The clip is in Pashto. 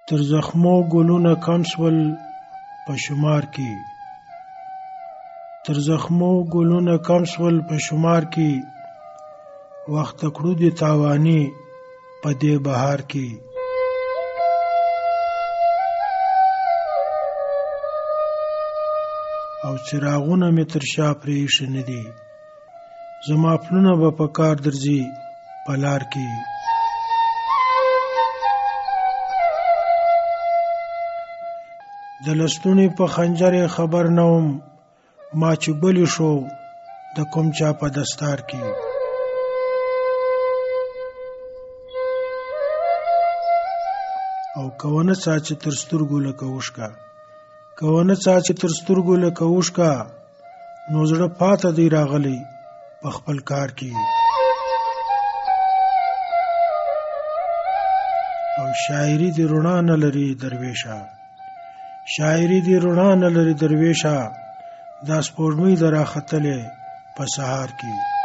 تر زخمو ګلونه کم سول په شمار کې، تر زخمو ګلونه کم سول په شمار کې، وخت کړو دي تاواني په دې بهار کې. او څراغونه مې تر شا پرې ایښي نه دي، زما پلونه به په کار درځي په لار کې. د لستوڼي په خنجر یې خبر نه وم، ما چې ګلی شو د کوم چا په دستار کې. او کونه څاڅي تر سترګو لکه اوښکه، کونه څاڅي تر سترګو لکه اوښکه، نو زړه پاته دی راغلی په خپل کار کې. او شاعری دی رڼا نه لري درویشه، شاعری دی رڼا نه لري درویشه، دا سپوږمۍ ده راختلې په سهار کې.